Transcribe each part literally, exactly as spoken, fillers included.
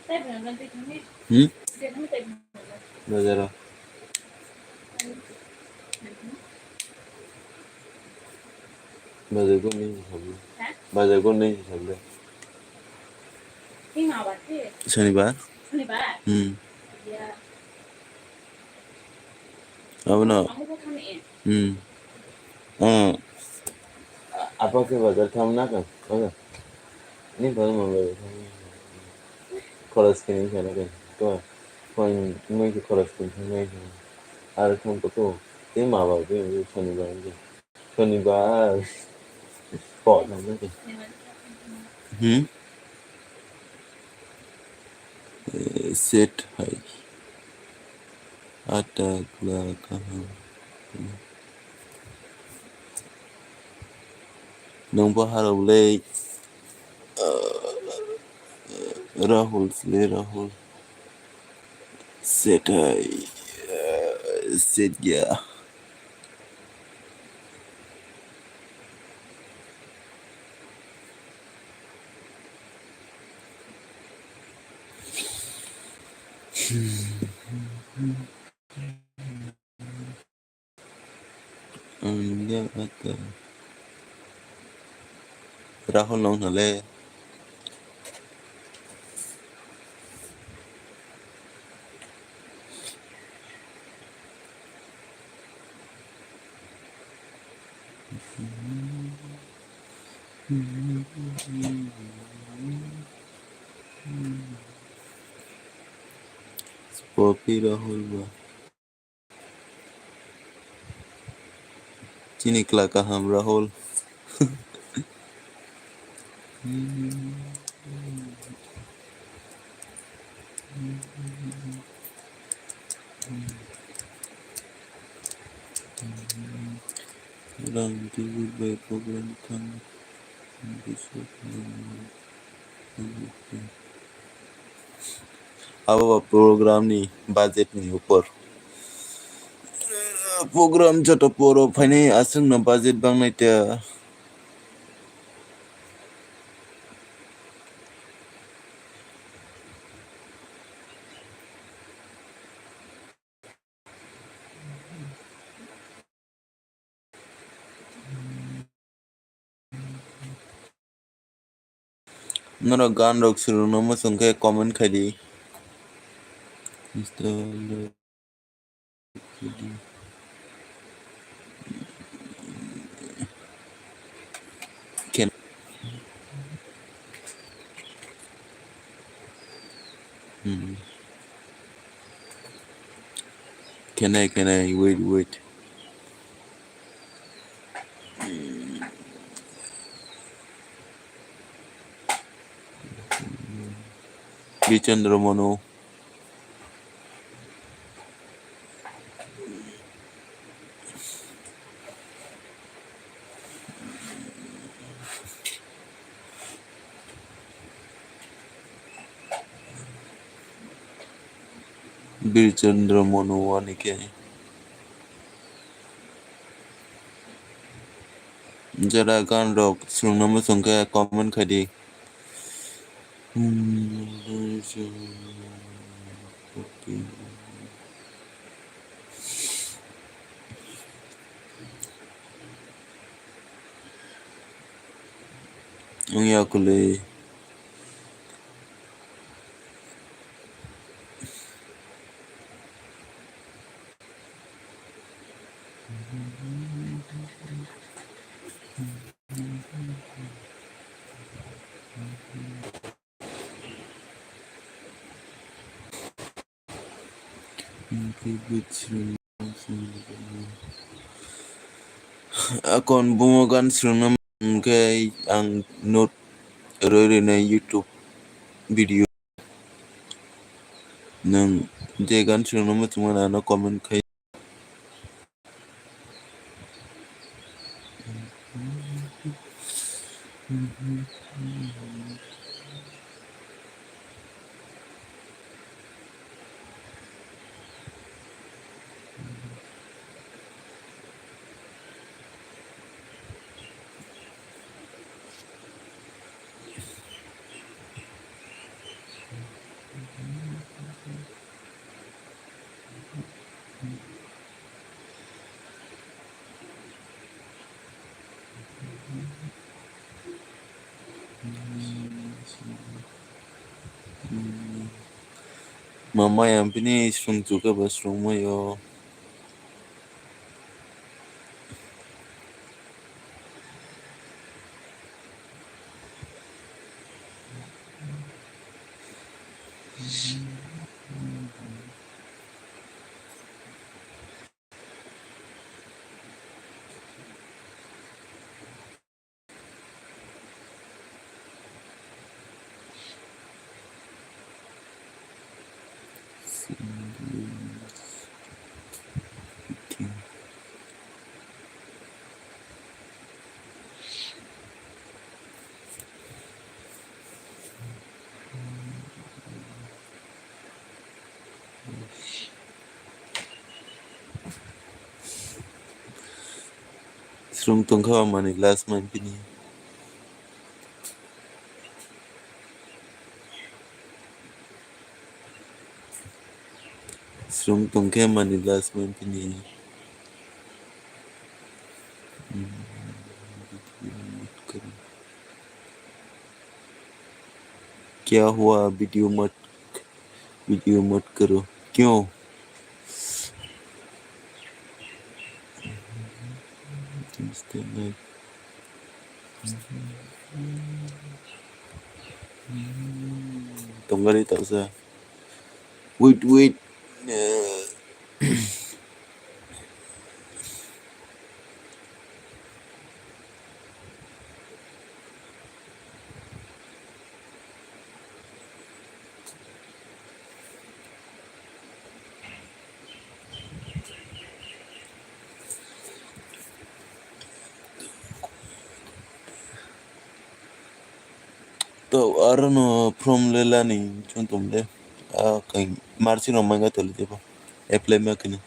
Hmm? Bazar. Bazar ko nahi sabla. Bazar ko nahi sabla. Shonibar? Hmm. Abono. Hmm. Ah. Apa ke bazar tham na kan? Oke. Ni bazar ma bazar tham. Khoros kini sana kan. To. Phone mai ke khoros kini sana kan. Ar tham ko to. Te ma ba ke Shonibar ke. Shonibar. Pot na ke. Hmm. Eh, set hai. Ata kla kaham. Nungbo harok le, eh, Rahul le Rahul. Set hai, eh, set gaya. Ang liya ata. Rahul nong hale. Poppy Rahul ba. Chini kla kaham Rahul. Rang dibut bai program thang. Abo ba program ni budget ni upor. Program joto poro phainai aswk no budget bangnai ta. Norok gan rok swrwngno muchung khe comment khai di. Can, hmm. Can I, can I, wait, wait. Bichandra Manu. Birchandra Manu ani khe. Jara gan rok swrwngno muchung khe comment khai di. Wngya kwlwi. Akon bumo gan swrwngno hwnkhe ang note rwi rwinai YouTube video. Nwng je gan swrwngno muchungmani ano comment khai. Mamai ampini srung chuka ba srung mayo. Srung tongkha mani last man pini. Srung tongkha mani last man pini. क्या हुआ वीडियो मत, वीडियो मत करो क्यों? Tongari toksa. Wait, wait. To aro no from le lani chwng tong le. A kai marsi no manga tole debo. Apply ma kini.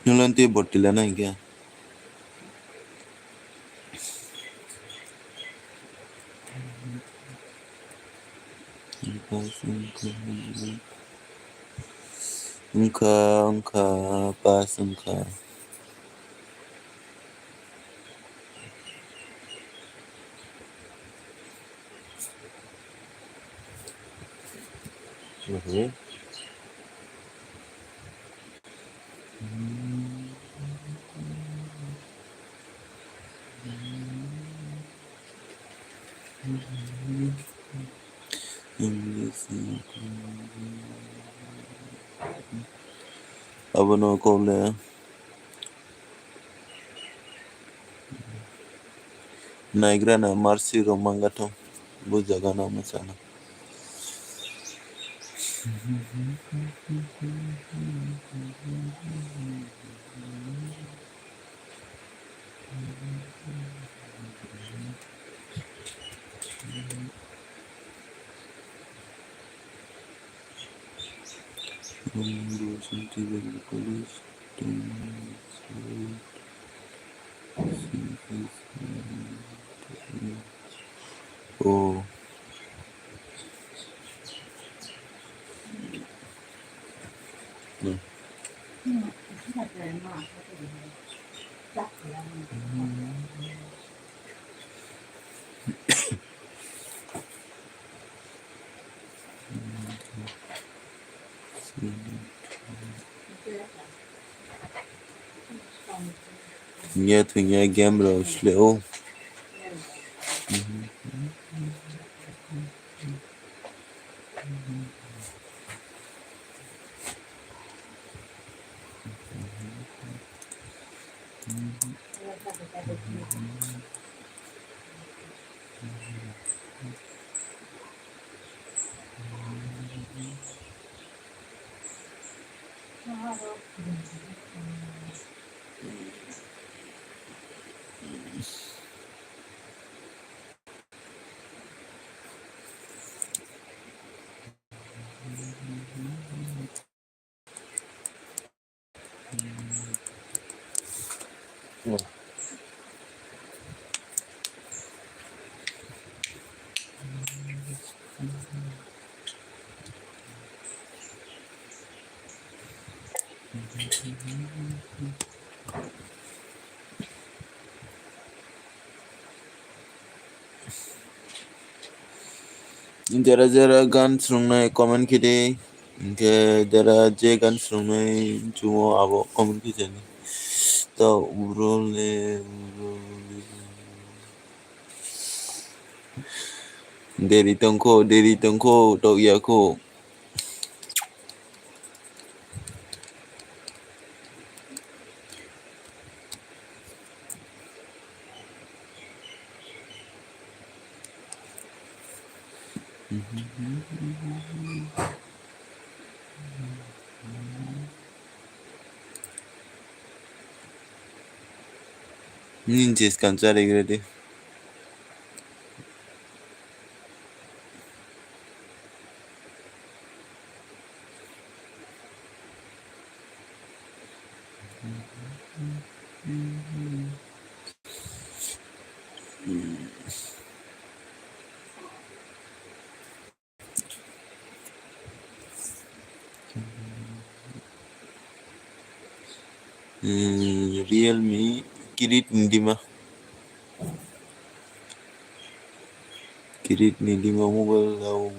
Nulanti botila na hinkhe. Wngkha, wngkha, pass wngkha. Mhm. Abono kok le. Naigra na marsi rok manga tho, bo jaga no mwchana. Oh. Nya thwngya game rok sle o. Jera jera gan swngnai comment khe di, hinkhe jera je gan swngnai chungo abo comment khe sadi. To urole, urole. Deri tongkho, deri tongkho, tokya kho. Nini je swkang charwi rwdi. Hmm, Realme kirit ni dima. Kirit ni dima mobile rok.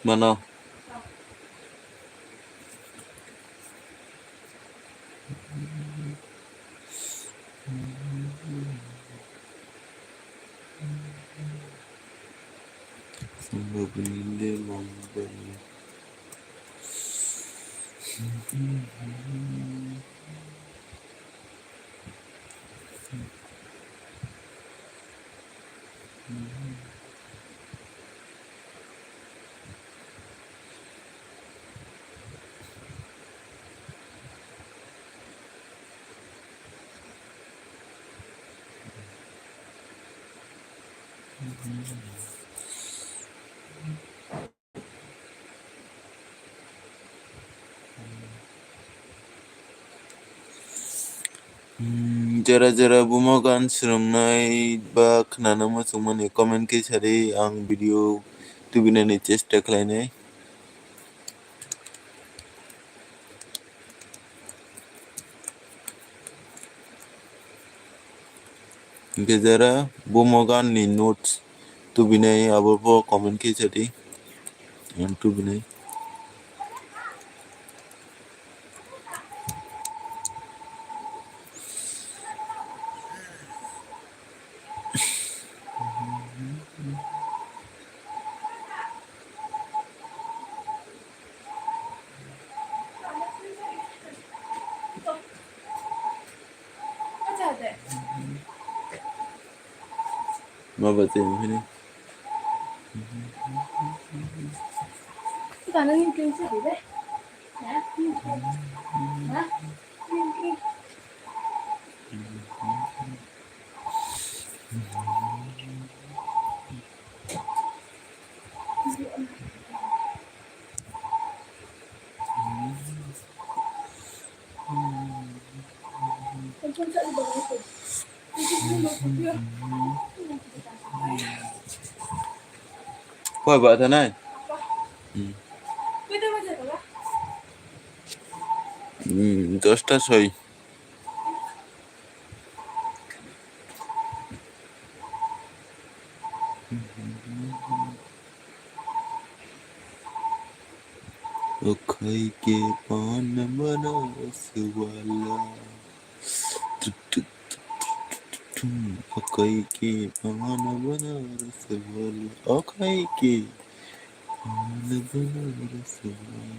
Mano. Hmm, jora jora bumo gan swrwngnai ba khnana muchungmani comment khe sadi, ang video tubinani chesta khlainai. Hinkhe jora bumo gan ni notes tubinai abo bo comment khe sadi. Ang tubinai. Ma ba tei mo hini. Koi ba thanai? Hmm. Hmm, dosta soi. Okhai ke pan banaras wala. Okhai ke pan banaras wala. Okhai ke pan banaras wala.